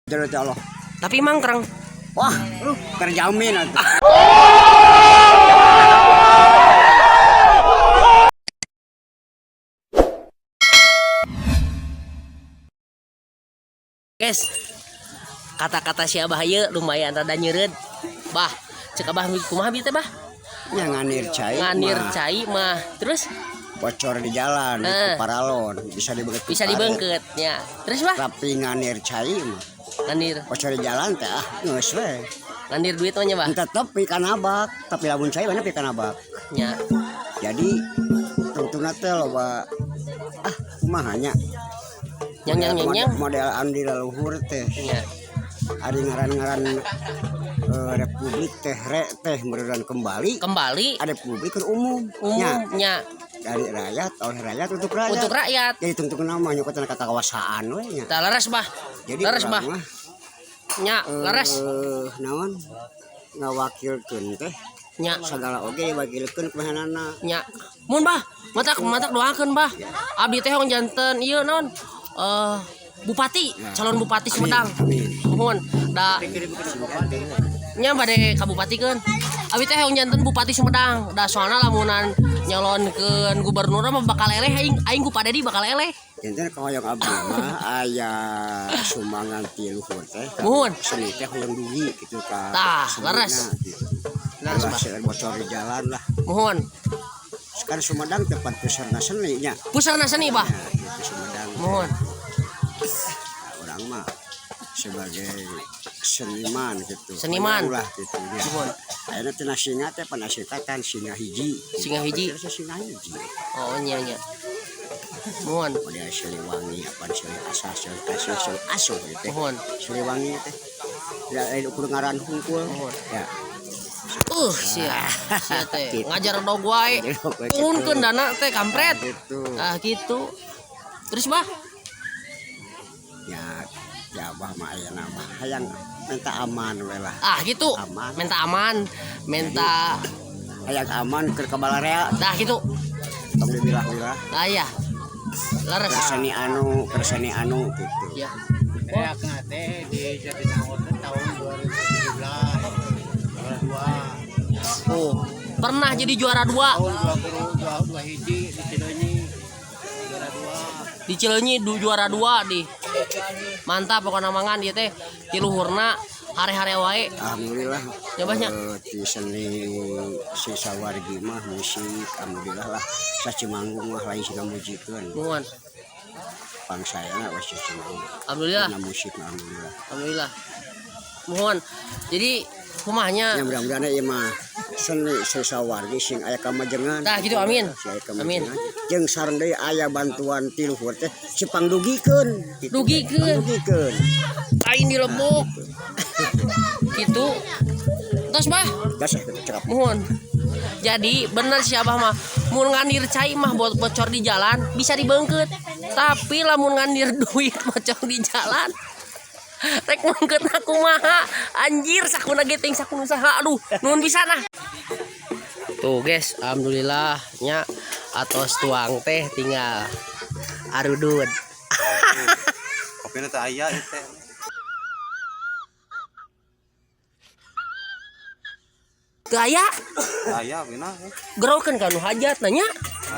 Jalur Allah. Tapi mangkrang. Wah, terjamin atuh. Guys, kata-kata si Abah ieu lumayan rada nyeureud. Bah, cek Abah kumaha bi teh, Bah? Ya nganir cai. Nganir mah cai mah. Terus bocor di jalan, di paralon, bisa dibeungkeut ku bisa paret. dibeungkeut nya. Terus, Bah? Tapi nganir cai mah Nganir, bocor di jalan teh ah geus we. Nganir duit mah nya, Bah. Tetep pikanabak, tapi lamun cai mana pikanabak. Nya. Jadi tungtungna teh loba ah kumaha nya. Nyang nyang nyang nyang. Model anu di leluhur teh. Nya. Ari ngaran-ngaran republik teh re teh meureun kembali. Kembali. Ada publik keur umum. Nya, Umumnya dari rakyat oleh rakyat untuk rakyat. Untuk rakyat. Jadi tentu nama nyokotan kekawasan we nya. Tah, leres, Bah. Jadi Leres, urang Bah. mah, Nya, leres. Naon ngawakilkeun teh sagala oge diwakilkeun kumahanana. Nya. Mun, Bah, matak matak doakeun, Bah. Abdi teh hoyong janten ieu naon? Bupati, calon bupati Sumedang. Amin. Mohon da nya bade kabupatikeun. Abi teh hoyong janten bupati Sumedang. Da soalna lamunan nyalonkeun gubernur mah bakal eleh aing, aing ku Pak Dedi bakal eleh. Janten kahoyong abdi mah aya sumbangan ti luhur teh. Muhun. Seni teh hoyong dugi kitu ka. Tah, senina, leres. gitu. Leres, Ulah Bah. seueur bocor di jalan lah. Mohon. Sekarang Sumedang tempat pusarna seni nya. Pusarna seni, Bah. Nah, gitu Sumedang. Mohon. Nah, urang mah sebagai seniman gitu. Seniman. Ulah gitu ya. Mohon. Ayeuna tina singa teh panasikatan singa hiji. Singa hiji. Terus singa hiji. Oh, nya nya. Mohon. Model Siliwangi apa Silih Asah, Silih Kasih, Silih Asuh gitu. Mohon. Siliwangi teh. Ya lain ukur ngaran hungkul. Mohon. Ya. Sia. Sia teh Gitu. ngajar dog wae. Ngajar dog wae, gitu. Turunkeun dana teh kampret. Gitu. Ah, gitu. Terus, Bah? Ya, ya Abah mah aya nama hayang minta aman we lah. Ah, gitu. Aman. Minta aman, minta Hayang aman keur ka balarea dah gitu. Tong dibilah-bilah. Ah ya. Leres. Kerseni anu, kerseni anu gitu. Ya. Reak teh di Jatinangor teh tahun 2017 juara dua. Oh, pernah jadi juara dua. Tahun 2022 hiji di Cileunyi juara dua. Di Cileunyi juara dua di. Mantap pokoknya mangan dia teh ti luhurna hare-hare wae. Alhamdulillah. Ya, Bah, nya. Di seni sisa wargi mah musik alhamdulillah lah. Sacimanggung mah lain sing ngamujikeun. Nuhun. Pangsayana we Cimanggung. Alhamdulillah. Dina musik mah alhamdulillah. Alhamdulillah. Mohon. Jadi kumahnya Ya mudah-mudahan ieu mah seni sisa wargi sing aya kamajengan. Tah gitu, amin. Sing aya Amin. kamajengan. Jeung sareng deui aya bantuan ti luhur teh sipangdugikeun. Gitu. Dugikeun. Pangdugikeun. Lain di lebok. Gitu. Terus, Bah, Gas ya gitu cekap. mohon. Jadi bener si Abah mah mun nganir cai mah bocor di jalan bisa dibeungkeut. Tapi lamun nganir duit bocor di jalan rek meungkeut kumaha anjir, sakuna ge ting sakuna saha, aduh nuhun pisan ah. Tuh guys, alhamdulillah nya atos tuang teh tinggal arudud. Kopina teh aya ieu teh. Teu aya. Aya kopina. Gerokeun ka nu hajat nanya.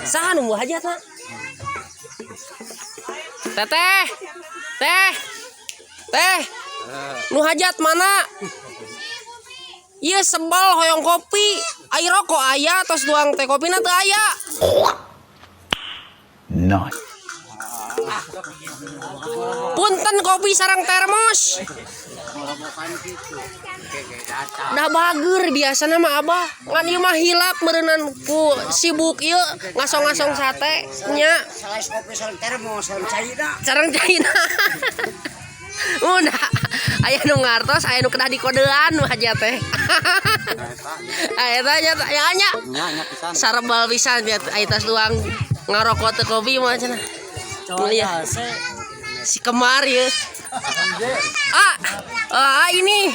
Saha nu hajatna? Teteh. Teh. Teh. Nu hajat mana? Ieu sebel hoyong kopi. Ai rokok aya, tos tuang teh kopina teu aya. Nice. Punten, kopi sareng termos. Dah bager biasa nama Abah. Ngan ieu mah hilap meureunan ku sibuk ieu ngasong-ngasong sate nya. Salais kopi sareng termos sareng caina. Sareng caina. Udah, aya nu ngartos, aya nu kedah dikodean nu hajat teh. Aya teh nya ya nya. Nya nya pisan. Sarebal pisan ya aya tas tuang ngarokok teh kopi mah cenah. Iya. Si kemar ya. Ah, ah, ini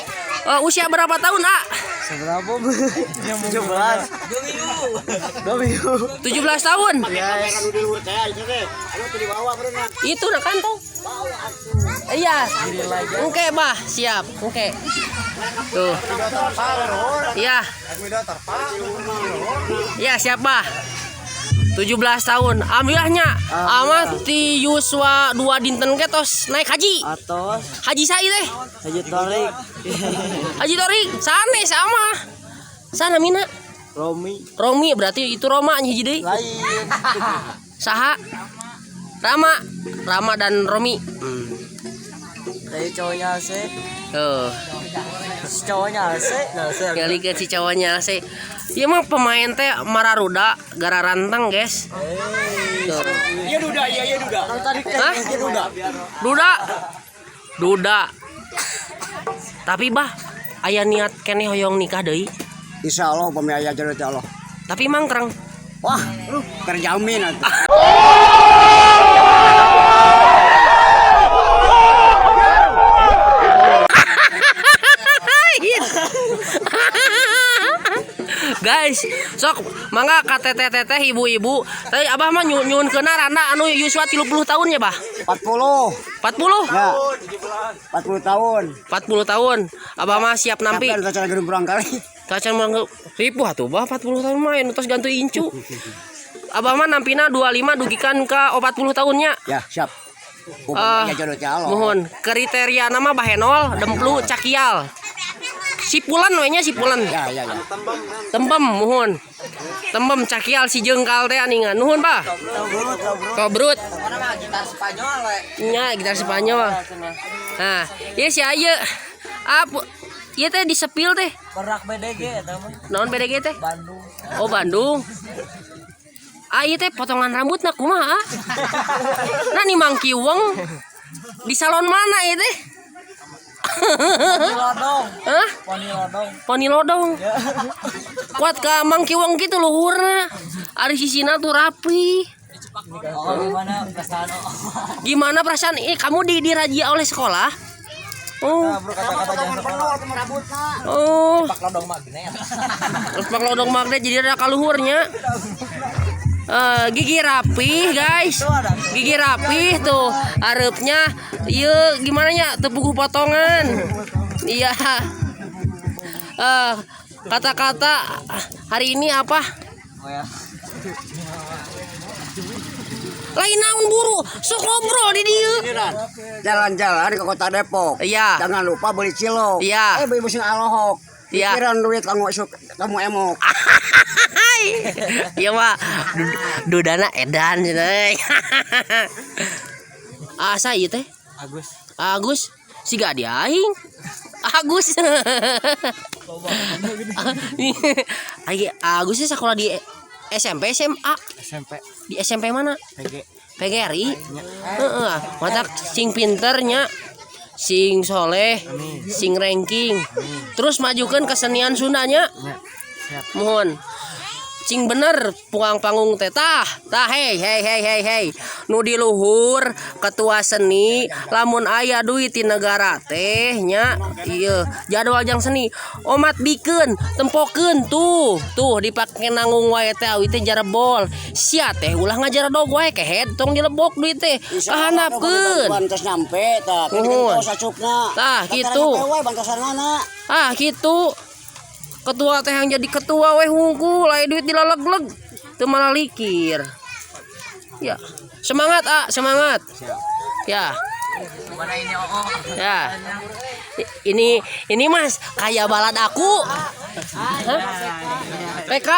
usia berapa tahun, Ah? Seberapa? 17. 17. 17 tahun. Anu di luhur teh itu teh. Anu teu dibawa berenang. Itu nah kantong. Bawa atuh. Iya. Oke, Bah, siap. Oke. Tuh. Iya. Iya, siap, Bah. 17 tahun. Alhamdulillahnya. Ama ti yuswa 2 dinten ge tos naik haji. Atos Haji sai teh. Haji Torik. Haji Torik sanes sama. Sana mina. Romi. Romi berarti itu Roma nya hiji deui. Lain. Saha? Rama. Rama dan Romi. Dari cowoknya AC. Tuh. Cowoknya AC. Nah, Ngalikeun si cowoknya sih. Ieu mah pemain teh mararuda gara ranteng, guys. Tuh. Iya duda, iya iya duda. Hah? Duda. Duda. Duda. Tapi bah, aya niat keneh hoyong nikah deui. Insya Allah upami aya jodoh teh Allah. Tapi mangkreng. Wah, terjamin atuh. Guys, sok mangga ka teteh-teteh ibu-ibu. Tapi abah mah nyuhunkeunna randa anu yuswa 30 tahun ya, Bah? 40. 40? Ya. 40 tahun. 40 tahun. Abah mah siap nampi. Tapi ada acara gedung berang kali. Kacan mah ripuh atuh bah 40 tahun mah anu tos gantu incu. Abah mah nampina 25 dugikan ka 40 tahunnya. Ya, siap. Upami Ah, aya jodoh teh Allah. Mohon kriteria nama bahenol, demplu, cakial. Sipulan we nya sipulan. Ya, ya, ya. Tembem mohon. Tembem cakial si jengkal teh aningan. Nuhun, Pak. Tobrut. Gitar Spanyol we. Nya gitar Spanyol. Nah, ieu si aye. Apa? Ieu teh disepil teh. Berak BDG eta mah. Naon BDG teh? Bandung. Oh, Bandung. Ah, ieu teh potongan rambutna kumaha? Ah? Nah, nih Mang Kiweng di salon mana ieu teh? Lodong. Hah? Poni lodong. Poni lodong. Kuat ka Mang Kiweng kitu luhurna. Ari sisina tuh rapi. Oh, gimana perasaan? Gimana perasaan ini kamu di dirazia oleh sekolah? Oh. Oh. Lodong magnet. Lepak lodong magnet jadi ada kaluhurnya. Gigi rapih guys, gigi rapih tuh areupnya ieu gimana nya teu puguh potongan. Iya. Kata-kata hari ini apa? Lain naon buru, sok ngobrol di dieu. Jalan-jalan ke kota Depok. Iya. Jangan lupa beli cilok. Iya. Beli musim alohok. Iya. Pikiran duit kamu esuk kamu emok. Iya mah dudana edan cenah. Asa ieu teh? Agus. Agus siga di aing. Agus. Ai Agus sih sekolah di SMP SMA. SMP. Di SMP mana? PG. PGRI. Heeh, matak sing pinternya, sing soleh, sing ranking. Terus majukan kesenian Sundanya. Ya, siap. Mohon. Cing bener puang panggung teh tah tah hei hei hei hei hei nu di luhur ketua seni lamun aya duit di negara teh nya ieu jadwal jang seni omat bikeun tempokeun tuh tuh dipake nanggung wae teh awi teh jarebol sia teh ulah ngajaredog wae kehed tong dilebok duit teh kahandapkeun Bantos nyampe tah. Nuhun. Bantos acupna. Tah, kitu. Wae bantosanana. Ah gitu. Ketua teh yang jadi ketua weh hungkul aya duit dilaleg-leg teu malah likir. Ya. Semangat, ah, semangat. Ya. Ya. Ini Mas kayak balad aku. Hah? PK.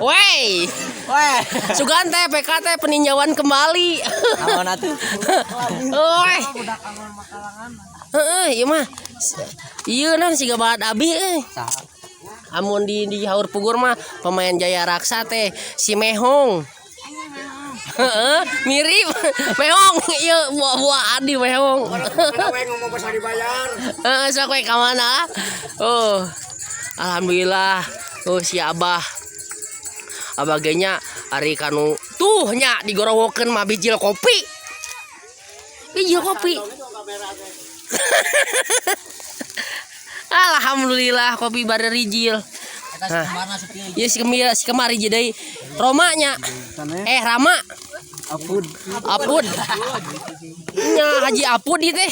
Wey. Weh. Sugan teh PK teh peninjauan kembali. Naon atuh? Oi. Heeh, ieu mah. Ieu naon siga balad abi euy. Amun di Haur Pugur mah pemain Jaya Raksa teh si Mehong. Heeh, mirip Mehong ieu buah-buah adi Mehong. Mana we ngomong pasal dibayar. Heeh, sok we ka mana? Oh. Alhamdulillah. Oh si Abah. Abah ge nya ari kanu tuh nya digorowokeun mah bijil kopi. Bijil kopi. Alhamdulillah kopi bare rijil. Nah, ieu si kemil si kemari jadi Romanya. Rama. Apud. Apud. Nya Haji Apud ieu teh.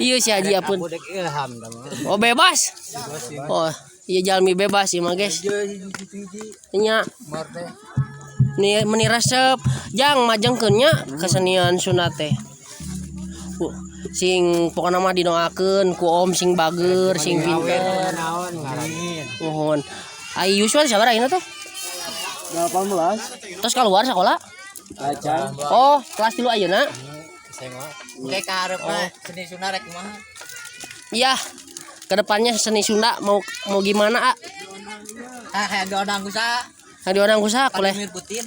Iya si Haji Apud. Budek ilham dah mah. Oh bebas. Oh, iya jalmi bebas ieu mah guys. Nya nih meni resep jang majengkeun nya kesenian Sunda teh. Sing pokona mah didoakeun ku om sing bager, sing pinter. Naon ngaran. Mohon. Ai Yuswan sabaraha ayeuna teh? 18 Terus keluar sekolah? Acan. Oh, kelas 3 ayeuna. Oke kaharepna seni Sunda rek kumaha? Iya. Kedepannya seni Sunda mau mau gimana, A? Ah hayang diondang ku saha? Nah, diorang ku saha kuleh. Vladimir Putin.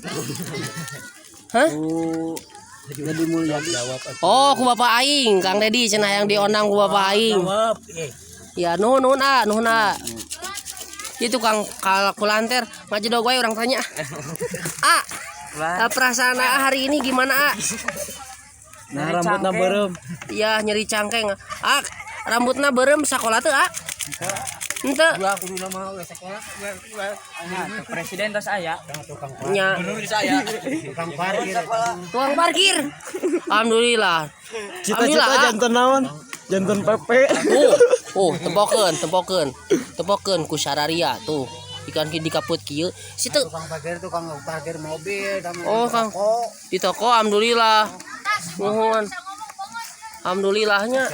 Hah? Ku Dedi Mulyadi. Oh, ku bapak aing, Kang Dedi cenah yang diondang ku bapak aing. Ya, nuhun nuhun A, nuhun A. Itu Kang kalkulanter ngajedog wae urang tanya. A, perasaan A hari ini gimana, A? Nah, rambutna beureum. Iya, nyeri cangkeng. A, rambutna beureum sakola teu, A? Henteu. Presiden tos aya. Nya. Tukang parkir. Tukang parkir. Alhamdulillah. Cita-cita Alhamdulillah, A. jantan naon? Jantan PP. Oh, oh, tempokeun, tempokeun. Tempokeun ku sararia tuh. Ikan ki dikaput kieu. Situ Tukang parkir tukang parkir mobil sama Oh, Kang. Di toko alhamdulillah. Nuhun. Alhamdulillahnya.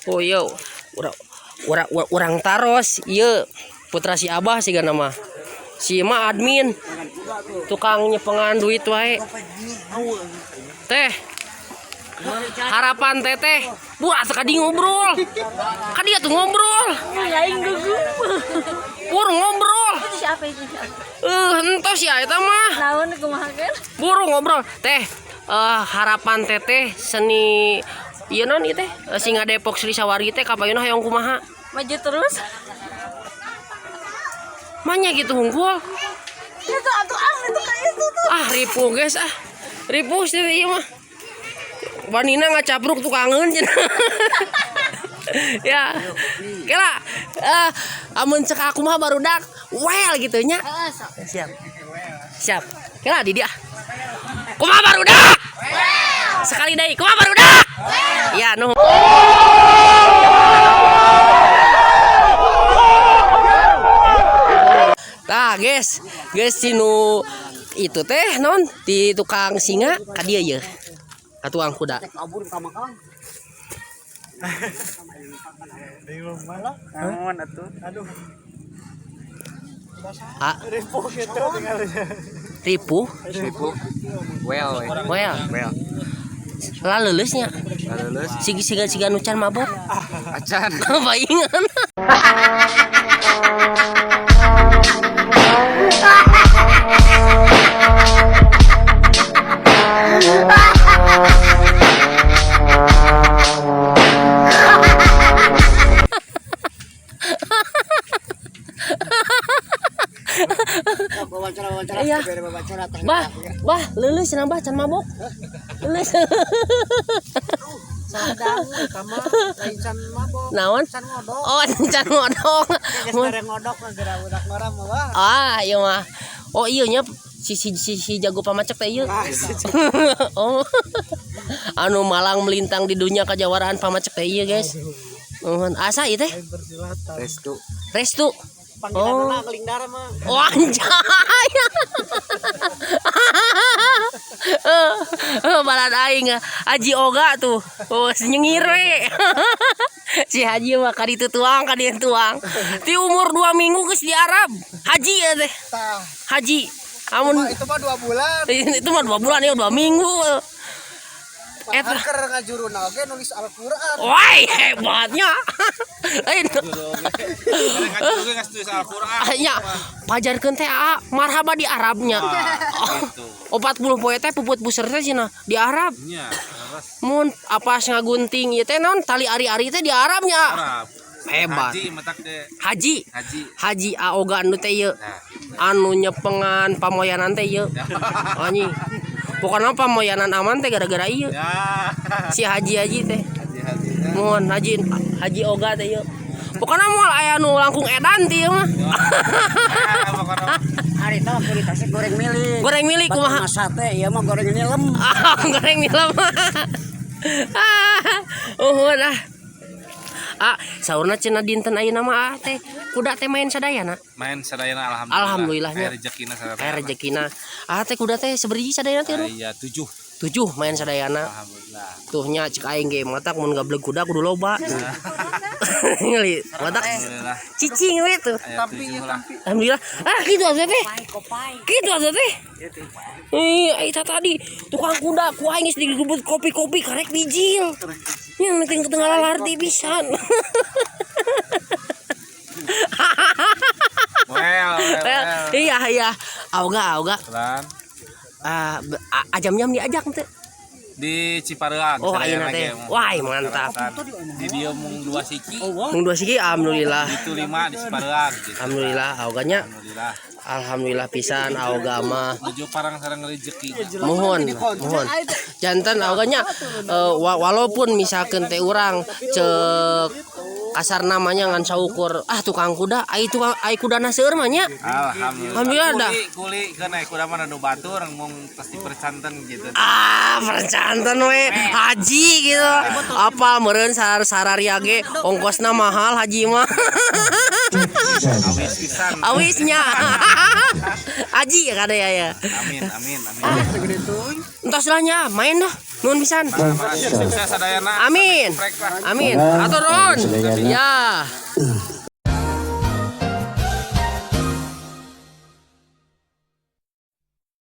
Oh iya, urang urang urang taros ieu putra si Abah siga nama. Si mah admin. Tukang nyepengan duit wae. Teh. Harapan teteh. Bu atuh kadi ngobrol. Kadi atuh ngobrol. Aing gugup. Pur ngobrol. Itu siapa itu? Entos ya eta mah. Naon kumaha kan? Buru ngobrol. Teh, harapan teteh seni ieu naon ieu teh? Singa Depok Sri Sawari teh kapayunna hoyong kumaha? Maju terus. Manya gitu hungkul. Itu atuh ah itu kayak itu tuh. Ah, ripuh guys ah. Ripuh sih ieu mah. Wanina ngacapruk tukangeun cenah. Ya. Kela, amun cek aku mah barudak well gitu nya. Siap. Siap. Kela di dia. Kumaha barudak? Sekali deui, kumaha barudak? Ya, nuhun. Nah, guys, guys tinu itu teh non di tukang singa ka dieu ye. Ka tukang kuda. Kabur ka makan. Naon atuh? Ah. Ripuh. Ribu. Well, we. Well, Well. lah leuleusnya. Lulus. Siga siga siga nu can mabok. Acan. Paingan. Wawancara wawancara. Iya. Bere wawancara teh. Bah, bah, leuleus cenah bah can mabok. Leuleus. Sadang sama lain can mabok. Naon? Can ngodok. Oh, can ngodok. Geus bare ngodok mah geura budak ngora mah wah. Ah, iya mah. Oh iya nya si si si, si jago pamacek teh ieu. Oh. Anu malang melintang di dunia kajawaraan pamacek teh ieu, guys. Nuhun. Asa ieu teh? Restu. Restu. Panggilanna keling darah mah. Oh anjay. Balad aing Haji Oga tuh. Oh, nyengir we. Si Haji mah kaditu tuang, kadieu tuang. Ti umur 2 minggu geus di Arab. Haji ya teh. Haji. Amun Itu mah 2 bulan. itu mah 2 bulan ya 2 minggu. Eta. Keur ngajuruna oge nulis Al-Qur'an. Woi, hebatnya. Lain. Nya, pajarkeun teh A, marhaba di Arabnya. Oh, 40 poe teh puput puser teh cenah di Arab. Mun apa ngagunting ieu teh naon tali ari-ari teh di Arabnya. Hebat. Haji matak deh. Haji. Haji. Haji Aoga anu teh ieu. Anu nyepengan pamoyanan teh ieu. Anjing. Pokoknya pamoyanan aman teh gara-gara ieu. Ya. Si haji-haji teh. Haji haji. Mohon haji haji Oga teh ieu. Pokoknya moal aya nu langkung edan teh ieu mah. pokokna. Hari itu waktu di Tasik goreng milik. Goreng milik kumaha? Masa teh ieu mah goreng nilem. Ah, goreng nilem. Ah, uhun ah. Ah, saurna cenah dinten ayeuna mah ah teh kuda teh main sadayana. Main sadayana, alhamdulillah. Alhamdulillahnya. Aya rezekina sadayana. Aya rezekina. Ah teh kuda teh sabaraha sadayana teh? Aya 7. 7 main sadayana. Alhamdulillah. Tuh nya cek aing ge matak mun gableg kuda kudu loba. Ngali, matak Alhamdulillah. cicing we tuh. Aya 7 lah. Alhamdulillah. Ah gitu aja teh. Gitu aja teh. Ih, eta tadi tukang kuda ku aing geus digebut kopi-kopi karek bijil. Yang penting ketinggalan larti pisan. Well, well, well. Iya. Auga, auga. Pelan. Ah, ajam-jam diajak teh. Di Cipareang. Oh, sadayana ayeuna teh. ge. Wah, mantap. Di dieu mung 2 siki. Mung 2 siki alhamdulillah. Itu 5 di Cipareang gitu. Alhamdulillah auganya. Alhamdulillah. Alhamdulillah pisan auga mah. Menuju parang sareng rezeki. Mohon, mohon. Janten auganya walaupun misalkan teh urang cek kasar namanya ngan saukur ah tukang kuda ai tukang ai kudana seueur mah nya. Alhamdulillah. Alhamdulillah dah. Kuli kuli keun aya kuda mah nu batur mung tos dipercanten gitu. Ah, percanten we haji gitu. Apa meureun sararia ge ongkosna mahal haji mah. Awis pisan. Awisnya. Haji ya kada ya ya. Amin amin amin. Entos lah nya main dah. Nuhun pisan. Makasih, sukses sadayana. Amin. Prek lah. Amin. Atur nuhun. Ya.